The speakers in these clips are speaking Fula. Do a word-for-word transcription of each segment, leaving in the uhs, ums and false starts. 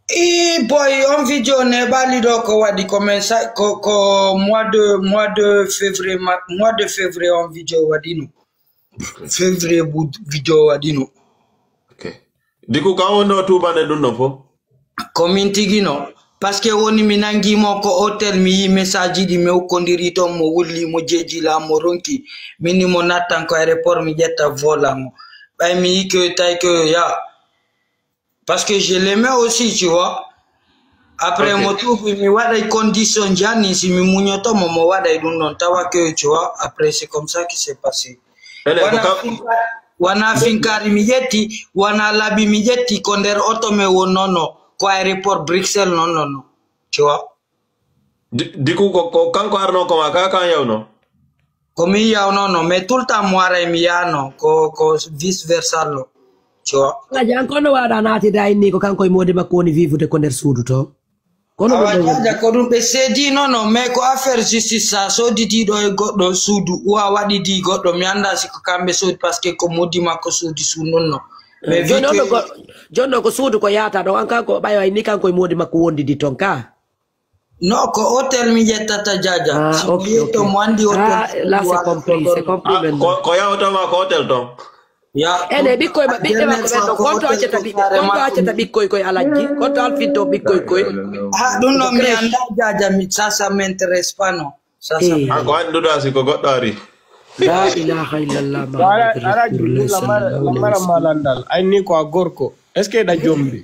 I boy, on video ne ɓaali ɗo ko waɗi ko, mais sa ko, ko mois de, mois de février, ma- mois de février on video waɗino. Février bu video waɗino. Ok. Diku, kan wonno tubane ɗum ɗon fof? Ko min tigi no. Parce que woni mi nangi mo ko hôtel, mi yi message ɗi mi ukkondiri ton, mo wulli mo jeeji la mo ronki. Min ni mo nattan ko aéroport mi ƴetta vola mo. Ɓay mi yi que tawi que ya. Parce que je l'aimais aussi, tu vois. Après, Ok. Mo tuubi mi waɗay condition janni, si mi muñoto mo, mo waɗay ɗum ɗon tawa que, tu vois. Après, c'est comme ça qui s'est passé. Ene ko Wana kam finka- wana finkari mi ƴetti, wana labi mi ƴetti, ko nder oto me wonnono, ko aéroport Bruxelles non non non. Tu vois. Di- Diku ko, ko kanko arno ko ma ka kan yawno? Ko min yawnono, mais tout le temps mo aray mi yano, ko, ko vice versa lo. Tu vois. Aji an kono waɗa naati da inni ko kanko e modi makko woni vivude ko nder suudu to. Kono Awa ɗum ɗon jaja ko ɗum ɓe seedi non non, mais ko affaire justice sa sodidi ɗo e goɗɗo suudu, uwa waɗidi goɗɗo, mi anda si ko kamɓe soodi parce que ko modi makko soodi suudu non non. Mais joni on vu ɗo que go- joni ɗo ko suudu ko yahata ɗon an kanko ɓayo ay ni kanko e modi makko wondidi ton ka. Non, ko hôtel mi ƴettata jaja. Ah, Si mi ok, yetto ok. Mo andi hôtel Ah, là c'est compris, c'est compris Ah, maintenant. Ko, ko yawtama ko hôtel ton? Ya. Ene ɓikkoy ma ɓiɓɓe makko ɓen ɗon konto accata ɓiɓɓe konto accata ɓikkoy koye alajji konto alfinto ɓikkoy koye. Ha ɗum ɗo mi anda jaja mi, ça ça m'intéresse pas non. Ça ça Eh. Ah, ko annduɗa si ko goɗɗo ari? La ilaha illallah. Ala Alhaji Abdullah, mara mala andal ay ni ko a gorko, est ce que ɗa jombi?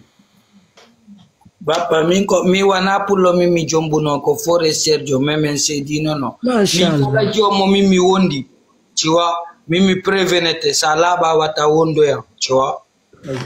Bappa, min ko mi wana pullo min mi jombuno ko forestier jo memen seedino no. Min Machallah. Kala jomo min mi wondi. Tu vois, min mi prévenete sa laaɓa wata wondoya. Tu vois.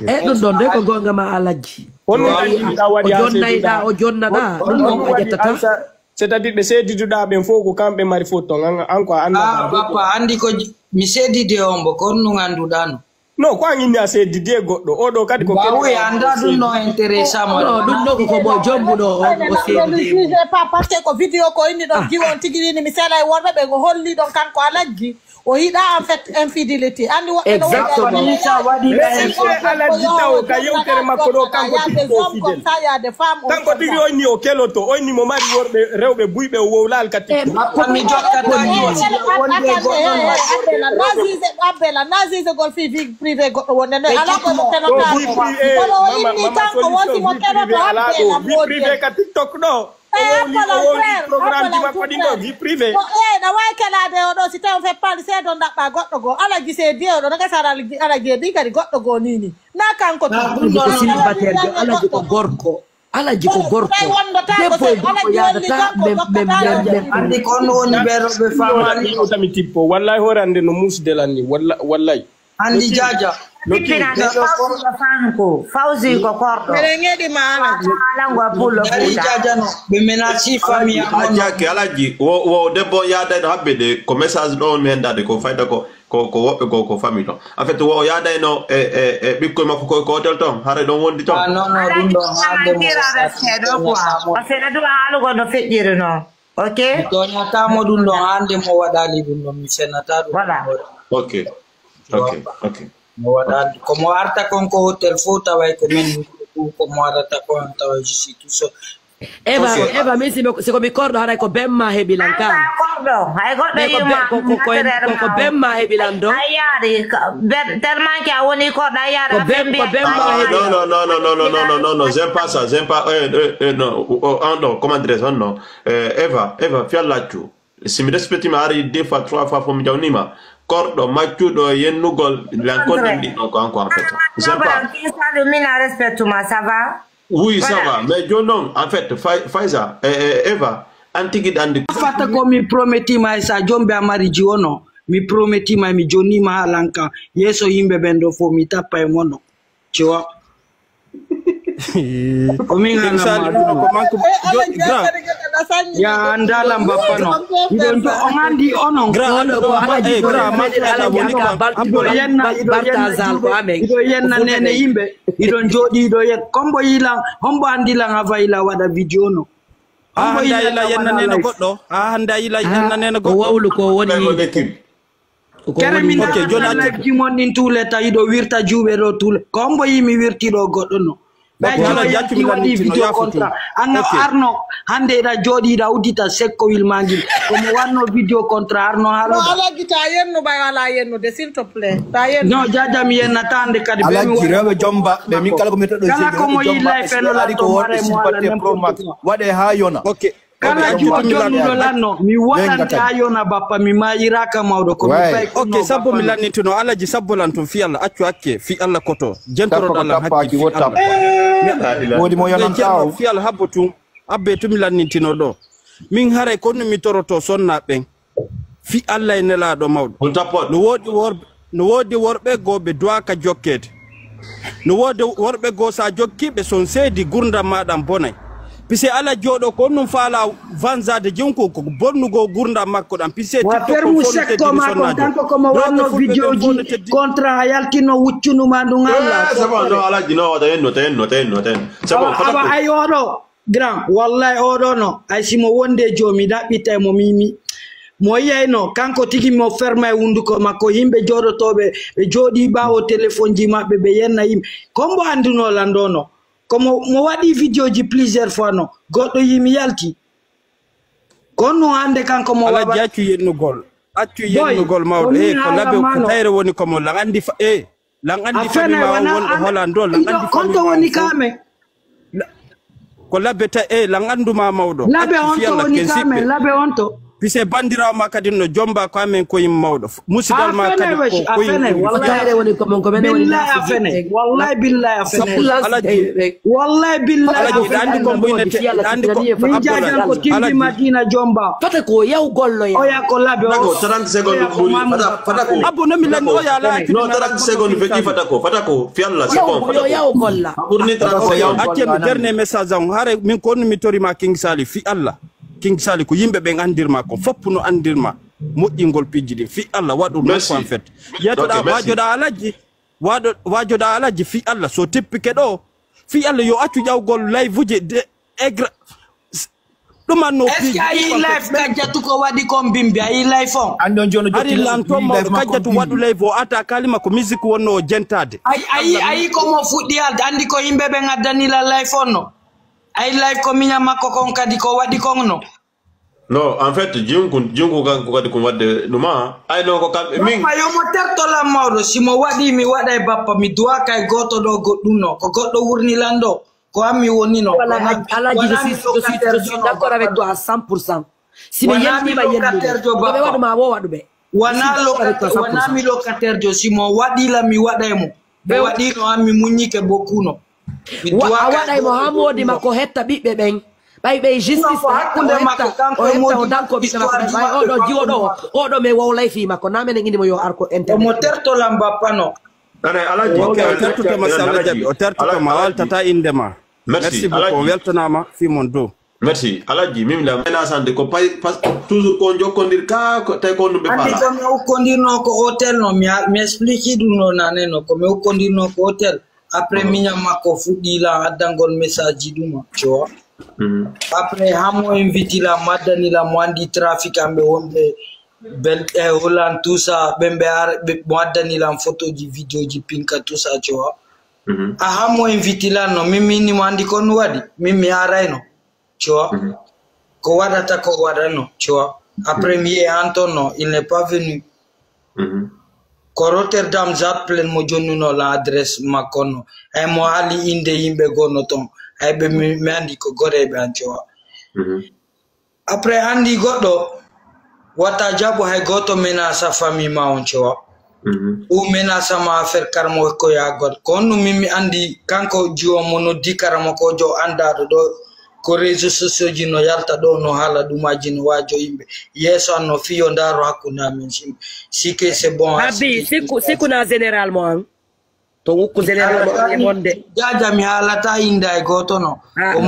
E ɗum ɗon de ko gonga ma alajji. Honno Wa- nanndinɗa O waɗi an jonnayɗa seediɗa? o jonnata Hon- ɗum honno ɗon a waɗi ƴettata. An sa- c'est à dire ɓe seediduɗa ɓen fof ko kamɓe mari fof ton an, an ko a annda Ah, bappa, andi ko j- mi seedide on bo ko honno annduɗano. Non, ko an inni a seedidi e goɗɗo oɗo kadi ko Bawi anda ɗum no intéressant No ɗum ɗo ko mo jombuɗo on o seedide. Juge pas parce que ko vidéo ko inni ɗon jiwo on tigi wini mi sela e worɓe ɓe ko holli ɗon kanko alajji o yiɗa en fait infidélité andi woɓɓe no Exactement. Ni sa waɗi Mais c'est vrai, alajji taw ka yewtere makko ɗo kanko tigi ko fidèle. Comme ça il y a des femmes Kanko tigi o inni o keloto, o inni mo mari worɓe rewɓe buyɓe o wowlaali ka TikTok. Bappa mi jokkata ni o sila wonde goɗɗon. Abela nazise gol fi vie privé goɗɗo wonde nde ala ko mo Ko kenota vie privée, kono o mama inni mama kanko wonsi solution mo vie privée kenota ala ɗo. Vie privée ka TikTok ɗo. O wowli o wowli programme ji makko ɗin ɗo vie privée. Eyyi na wawi kelade oɗo si tawi on fait parle seedo daɓɓa goɗɗo goo ala gise diye oɗo no gasa ala jeeɗi kadi goɗɗo goo nini na kanko Alhaji ko célibataire jo alhaji ko gorko. Alhaji ko gorko. Debbo e gorko yadata mem mem mem mem. Andi ko on woni ɓe rewɓe famani. Ɗo tami tippo wallahi hoore ande no musde lan ni walla- wallahi. Andi jaja. Tippinanɗo fawzi ko fanko fawzi ko korɗo eɗen yeɗima alhaji alango a pullo Dari fuuta jajano ɓe menasi famille A jaki alhaji wo wo debbo on yaadayno habbe de ko message ɗo on mi hendade ko fayda ko ko ko woɓɓe ko ko famille ton en fait wo o yaadayno e e e ɓikkoy makko koy ko hotel ton haray ɗon wondi ton. Ah non non ɗum ɗon hande mo tira respect ɗo quoi parce que na ɗum haalugol no feƴƴiri noon. Ok. Mi toñatamo ɗum ɗon hande mo waɗali ɗum ɗon mi fenata ɗum Voilà. Ok. Ok. Ok. Mo waɗali komo arta kon ko hotel fof taway ko min komo arata ko an tawa je suis tout seul. Eva eva min simi siko mi korɗo haray ko bemma heɓi lan ka. Korɗo hay goɗɗo Mais ko yima be- ko- ko- ko- ko- ko bemma heɓi lan ɗo. A yaari tellement que a woni korɗo a yaari Ko a bem- ko bemma heɓi Non, non, non, non, non, non, non, non, non, non, j'aime pas ça, j'aime pas, euh, euh, euh, non, oh, oh, ah, non, comment dirais-je, non, euh, Eva, Eva, fii a laaccu. Si mi respecti ma ari deux fois, trois fois, fof mi jawnima. Korɗo, maccuɗo, yennugol, lan ko nanndi ɗon ko an ko en fait. J'aime pas. Salut, mina respectu ma, ça va? Oui, ça va. Mais jooni noon, en fait, Fai- Faiza, eh, eh, Eva, an tigi ɗo anndi. Fata ko mi promettima e sa jombe a mari jiwono. Mi promettima mi jonnima haalan kan. Yeeso yimɓe ɓen ɗo fof mi tappa e mono. Tu vois? Ko min hana ma ɗum. Ko manque jo- grand. Ya andala mbappano. Iɗon jo on andi onon. Grand. Oɗo ko alaji Eh, grand. Iɗo yenna iɗo yenna Baltazar ko amen. Iɗo yenna nene yimɓe. Iɗon jooɗi iɗo yen. Kombo yilan hombo andilan hava ila waɗa video no. Ha hande a yila yenna nene goɗɗo. Ha hande a yila yenna nene Ko goɗɗo. Wawlu ko woni. Ɓe ko lekki. Ko Kere woni. Min Ok, joni accu- jimon ɗin tuule tawi ɗo wirta juuɓe ɗo tuule. Ko hombo yi mi wirti ɗo goɗɗo no. Ɓay jooni mi waɗi vidéo contrat. An a arno hannde iɗa jooɗi iɗa uddita sekkowil ma ngil. Ko mo wanno vidéo contrat arno haaloɗa. Alhaji ta yennu ɓay wala yennude, s'il te plaît. Ta yennu. Non, jaja mi yennata hannde kadi. Alhaji rewɓe jomba ɓe min kala ko mi toɗo kala ko mo yi life eno lanto mare mo wala n'importe quoi. Waɗe ha yona. Kala juuɗo joɗuɗo lanno mi waɗante a yona bappa mi mayiraka mawɗo ko mi fay. Ok, sabbo mi lannintino alaji sabbo lan tun fi allah accu acce fi allah koto jentoroɗa lan hakki fi allah. Wodi mo yonanta o fi allah habbo tun. Abbe tun mi lannintino ɗo min haray konno mi toroto sonna ɓen. Fi allah e nelaɗo mawɗo. No woodi worɓe no woodi worɓe goo ɓe duwaaka jokkeede. No woodi worɓe goo so a jokkii ɓe son seedi gurdam maaɗa bonay. Pise ala jooɗo ko ɗum faala vanzaade jinko ko bonnugol gurdam makko ɗam pise tiktok ko fof no teddini sonnaajo. Kanko komo wanno vidéoji contrat a yaltino wuccunuma ɗum allah. Sabon no alaji no wata yenno ta yenno ta yenno ta yenno sabon awa ay oɗo. Grand, wallahi oɗo no ay simo wonde joomi ɗaɓɓita e mo mimi mo yiyayno kanko tigi mo ferma e hunduko makko yimɓe jooɗotoɓe ɓe jooɗi ɓawo téléphone ji maɓɓe ɓe yenna yimɓe kombo anduno landono komo mo waɗi vidéo ji plusieurs fois no goɗɗo yimi yalti konno hande kanko mo wawa accu yennugol accu yennugol mawɗo e ko labe ko tayre woni komo lan andi fa e Lan andi fami ma won o hola ndo lan andi fami konto woni kame. Ko labbe ta e lan andu ma mawdo. Labe on to woni kame labe on to. Pise bandirawo ma kadi no jomba ko amen ko yim mawdo. Musidal ma kadi ko yim. Wallahi woni ko mon ko men woni. Billahi afene. Wallahi billahi afene. Wallahi billahi afene. Andi ko boynete andi ko. Min jajan ko timbi madina jomba. Fata ko yaw gollo ya. Oya ko labe o. trente secondes. Abbo no mi lan oya la. Trente secondes feki fata ko fata ko fi allah c'est bon fata ko yaw golla burni trente secondes. Accen mi dernier message an hare min ko mi tori ma king sali fi allah. King sali ko yimbe ben andirma ko fop no andirma moƴƴingol pijji ɗin fi allah waɗu non ko en fait. Yetoɗa wajoɗa alajji waɗo wajoɗa alajji fi allah so tippike ɗo fi allah yo accu ƴawgol live uji de egra. Ɗumanno piiji a yi life kajjatu ko waɗi kon bimbi a yi life on. Anndi on jooni hari lanto mawɗo kajjatu waɗu live o ata kalima ko musique wonno o jentade. Ayi ayi ayi ko mo fuɗɗi alde anndi ko yimɓe ɓen addani la life on no. Ayi life ko miña makko kon kadi ko waɗi kon no. No en fait jinku jinku kanko kadi ko wadde ɗuma ay non ko kamɓe min. Yo mo tertolan mawɗo si mo waɗi mi waɗa e bappa mi duwaka e gooto ɗo goɗɗum no ko goɗɗo wurni lan ɗo. Ko an mi woni no. Alaji je suis d'accord avec toi à cent pour cent. Si ɓe yeltima yellude ko ɓe waɗuma wo waɗuɓe. Wana locataire jo si mo waɗila mi waɗa e mo ɓe waɗino an mi muññike bokkuno. A waɗay mo ha moodi makko hetta ɓiɓɓe ɓen. Ɓay ɓey justice o hetta o danko ɓiɓɓe makko ɓay oɗo jiwoɗo o oɗo mais wowlay fi makko na menen indi mo yo arko internet. Omo tertolan bappano. Ane alaji o tertutoma si allah jaɓi o tertutoma o altata indema. Merci beaucoup on weltanama fi mon dow. Merci alaji mimi la mena sande ko pay toujours ko jokkondir ka tawi ko ɗum ɓe fala. Ko mi ukkondirno ko hôtel no mi explique ɗum no nane no ko mi ukkondirno ko hôtel. Après miñam makko fuɗɗi lan addangol message ji ɗuma tu vois. Après hamo inviti lan mo addani lan mo andi trafic am ɓe wonɓe bel e holland tout ça ɓen ɓe ara ɓe mo addani lan photo ji vidéo ji pinka tout ça tu vois. Aha mo inviti lan no min minni mo andi kon waɗi min mi arayno. Tu vois. Ko waɗata ko waɗano tu vois. Après mi yehi han ton no il n'est pas venu. Ko rotterdam zatplen mo jonnuno lan adresse makko no. Ay mo haali inde yimɓe goo no ton. Ay ɓe mi andi ko goreeɓe an tu vois. Après andi goɗɗo wata jaɓu hay gooto menasa famille ma on cewa. U menasa ma affaire karamo ko yagol ko honno min mi andi kanko jiwo mo noddi karamo ko jo andaɗo ɗo. Ko réseau sociaux ji no yalta ɗo no haala ɗumaji no wajo yimɓe yeeso an no fiyo ndaro hakkunde amen simɓe. Sike c'est bon. Abi siku siku na général mo an. To ukku général mo ɓe wonde. Jaja mi haalata innde hay gooto no.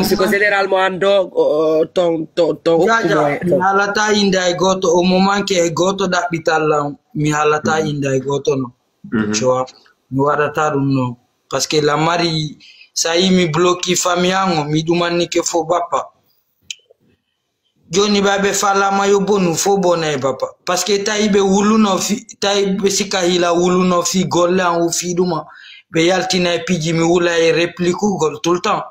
Siko général mo an do ton ton ton ukku mo e mi haalata innde hay gooto o mo manque e gooto ɗaɓɓital lan mi haalata innde hay gooto no. Cowa mi waɗata ɗum no. Parce que la mari sa yi mi bloki famille an o mi ɗumannike fo bappa. Joni ɓa ɓe falama yo bonu fo bona e bappa parce que tawi ɓe wuluno fi tawi ɓe sika hila wuluno fi golle an o fi ɗuma. ɓe yaltina e piiji, mi wula e replikugol tout le temps.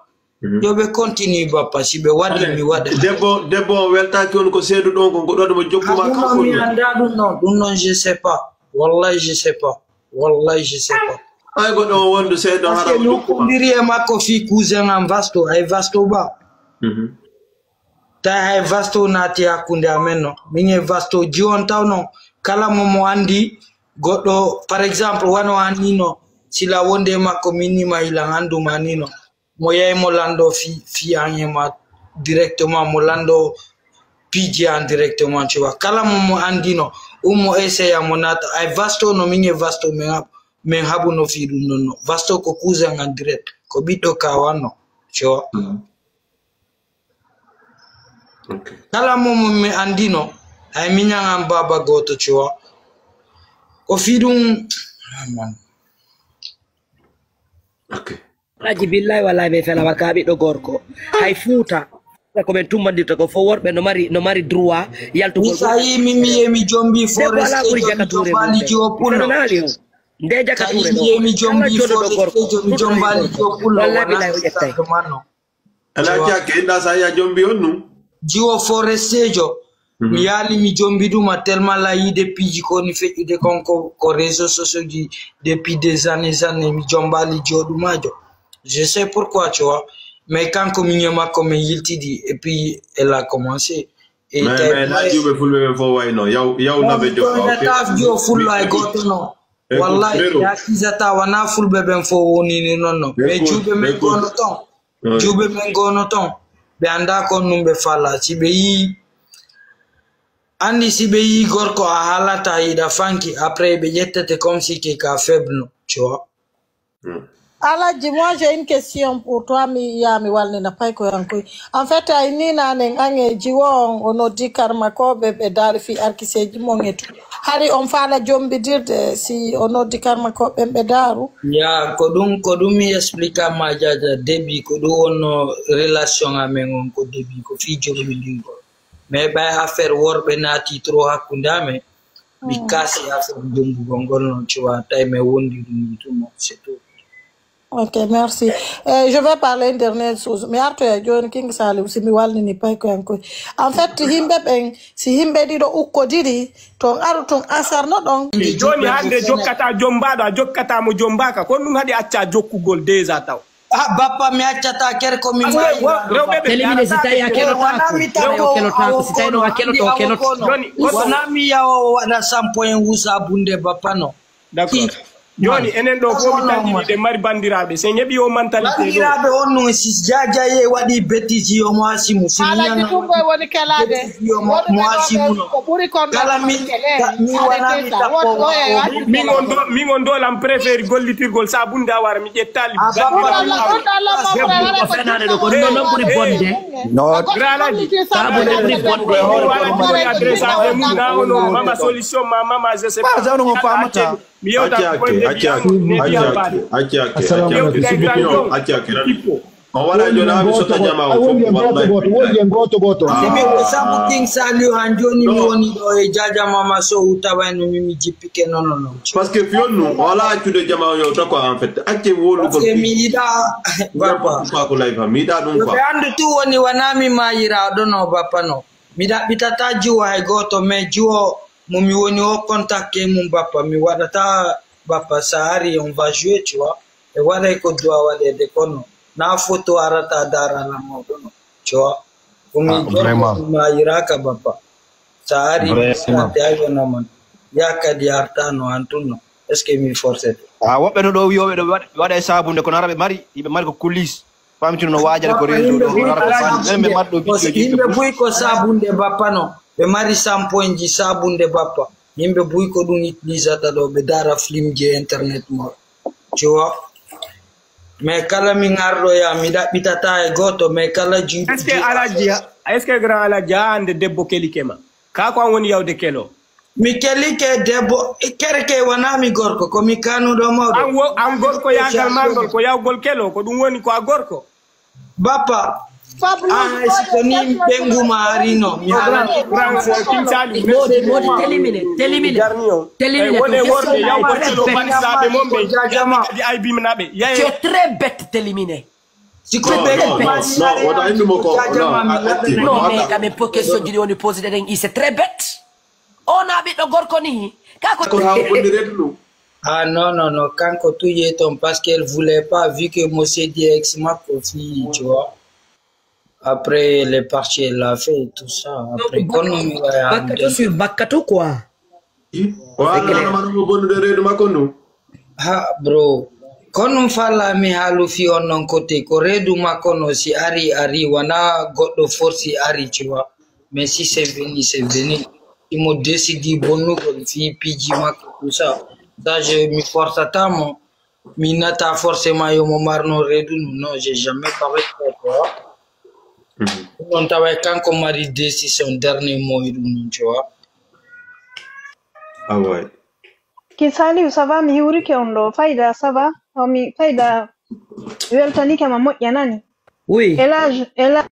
Yo ɓe continue bappa, si ɓe waɗi mi waɗa. Debbo, debbo o weltaaki on ko seedu ɗon, ko goɗɗo mo jokkuma. Ɗum ɗon mi annda ɗum ɗon, ɗum ɗon je sais pas. Wallahi je sais pas. Wallahi je sais pas. Ay goɗɗo o wondu seedo. Parce que mi hukkondiri e makko fii cousin am Vasto, ay Vasto ba. Tawi hay Vasto naati hakkunde amen no. Min e Vasto jiwon tawno kala mo mo anndi goɗɗo, par exemple, wano anni no, sila wonde e makko min ni ma ilan anndu ma ni no. Mo yahi mo lanndo fi, fi an e ma directement, mo lanndo piiji an directement, tu vois. Kala mo mo anndi no, um mo essaya mo naata. Ay Vasto no, min e Vasto min haɓ-, min haɓuno fii ɗum non no. Vasto ko cousin an direct, ko ɓiɗɗo kawan no, tu vois. Kala mo mo mi anndino, ay miñan an baaba gooto, tu vois. Ko fii ɗum, ah, man. Alhaji, billahi wallahi, min fela wa ka ɓiɗɗo gorko. Hay Fuuta, ko ɓen tummandirta ko fo worɓe no mari, no mari droit yaltugol. Mi sayi, mi, mi, mi jombi. Debbo alaa ɓuri Jaka Tuure mum. Nde Jaka Tuure ɗo, mi jombi kala joɗoɗo gorko, ɗuɗɗo e gorko. Wallahi billahi o ƴettay. Alaa Jaka, inda sa ya jombi on ɗum. Jiwo forestejo. Mi yaali mi jombi ɗum a tellement la yiide piiji ko woni feƴƴude kon ko, ko réseau sociaux ji depuis des années, années, mi jombaali joɗumaajo. Je sais pourquoi, tu vois. Mais kanko miñe makko min yiltidi et puis elle a commencé. Mais, mais na jiwɓe fulɓe ɓen fof wayno. Yaw, yaw naɓe jogo. Taf jiwo fullo ay gooto no. Wallahi, ya kisata wana fulɓe ɓen fof wonini non no. Mais juuɓe men gono ton. Juuɓe men gono ton. Ɓe annda kon ɗum ɓe fala. Si ɓe yi, anndi si ɓe yi gorko a haalata yiɗa fanki, après ɓe ƴettete comme si ke ka faible no, tu vois. Alhaji, moi j'ai une question pour toi, mi ya mi walnina pay ko yankoy. En fait, ay ni nanen ange jiwo on o noddi karmakoɓe ɓe daari fi arkiseji mon e tout. Hari on fala jombidirde si o noddi karmakoɓe ɓe daaru? Ya, ko ɗum, ko ɗum mi explique ma jaja début, ko ɗum wonno relation amen on ko début, ko fi jombidirgol. Mais ɓay affaire worɓe naati trop hakkunde amen, mi kasi affaire jombugol ngol non, tu vois, tawi mi wondi ɗum ni tuma, c'est tout. Ok, merci. Eh, je vais parler une dernière chose. Mi artoya jooni, King Saliou, si mi walnini pay ko yankoy. En fait, himɓe ɓen, si himɓe ɗiɗo ukkodiri, ton aru ton asar no ɗon. E jooni hannde jokkata jombaɗo, a jokkata mo jombaka. Kon ɗum haɗi acca jokkugol déjà taw. Ah, bappa, mi accata ker ko mi mayi. Rewɓe ɓe telimine si tawi a kelotaako. Tawi o kelotaako, si tawi no a keloto, o keloto. Wona mi yawo waɗa sampo en wusa bunde bappa no. D'accord. Jooni enen ɗo fof mi tantini ɗe mari banndiraaɓe. So en heɓi o mentalité ɗo. Banndiraaɓe on no si jajaye waɗi bêtise yo mo asimu. Si mi nana bêtise yo mo asimu no. Kala mi, mi wona mi tappo. Min on do, min on do lam préfère gollitirgol sa bunde a wara mi ƴettali. Debbo o fenaande ɗo ko non non ɓuri bonde. No. Gralaji. Sa bunde ɓuri bonde. Wala ko adresse a de mum na ono mama solution ma mama je sais pas. Ba zanu mo famata. Mi yewta ko en acca acca acca. Assalamu alaikum. Acca acca. On wala jona mi sota jama o fof. Wondi en goto goto, wondi en goto goto. Emi ko sabu King Saliou han joni mi woni ɗo e jaja mama so u tawa no mi mi jippike non non. Parce que fiyon nu wala accude jama o yewta ko en fait acce wolugol. Parce que mi yiɗa papa ko live mi yiɗa ɗum quoi. Ɓe andu tu woni wana mi mayira ɗo no bappa no. Mi ɗaɓɓitata jiwo hay goto mais jiwo mo mi woni o contact e mum bappa, mi waɗata bappa, sa ari on va jouer, tu vois. E waɗay ko doit waɗede kono na photo arata dara la mawɗo no, tu vois. Ko mi gorko mi mayiraka bappa. Sa ari mi sante ay wona man. Ya kadi artano antunno. Est-ce que mi forcete? Ah, woɓɓe no ɗo wiyoɓe ɗo waɗa e sabunde kono araɓe mari, yiɓe mari ko coulis. Famtino no waajata ko reedo ɗo, ko rara ko fammi. Ɓen ɓe marɗo bijoji yimɓe buy ko sabunde bappa no. Ɓe mari sampoinji sabunde bappa. Yimɓe buy ko ɗum utilisata ɗo, ɓe dara film je internet mo. Tu vois? Mais kala mi ngarɗo ya, mi ɗaɓɓitata e goto, mais kala juuɗi. Est-ce que Alaji, est-ce que grand Alaji, ha hande debbo kelike ma? Ka ko an woni yawde kelo? Mi kelike debbo, kerke wona mi gorko, ko mi kanuɗo mawɗo. An wo, an gorko yagal ma ngol, ko yawgol kelo, ko ɗum woni ko a gorko? Bappa, Ah, si ko ni ɓengu ma ari no mi haala. Modi, Modi, telimine, telimine, telimine. Wone worɓe yaw ko celo bandiraɓe mon ɓe jajama di ay bimnaɓe. Tu es très bête, telimine. Si ko ɓe Non, wata indu mo ko. Non, mais quand même, pour question, je dis, on est posé des, c'est très bête. On a ɓiɗɗo gorko ni. Kako Ko ha woni redu ɗum. Ah non, non, non, kanko tu yeton parce qu'elle voulait pas, vu que monsieur D X ma ko fii, tu vois. Après, elle est partie, elle l'a fait et tout ça. Après, kono mi waya Bakkato sur Bakkato quoi. Wala no mano mo bonnude redu makko ndum. Ha, bro. Kono fala mi haalu fi on non côté. Ko redu makko no si ari, ari, wana goɗɗo force si ari, tu vois. Mais si c'est venu, c'est venu. Il m'a décidé bonnu comme fi P G Mac, tout ça. Ça, je me force à tamo. Mi nata forcément yo mo marno redu, non, j'ai jamais parlé de ça, tu vois. Non, tawa kanko mari décision dernier mot, tu vois. Ah ouais. Kin Saliu, ça va? Mi hiwrike on ɗo. Fayda, ça va? Omi Fayda weltanike ma, moƴƴa nani? Oui. Elage, Elage.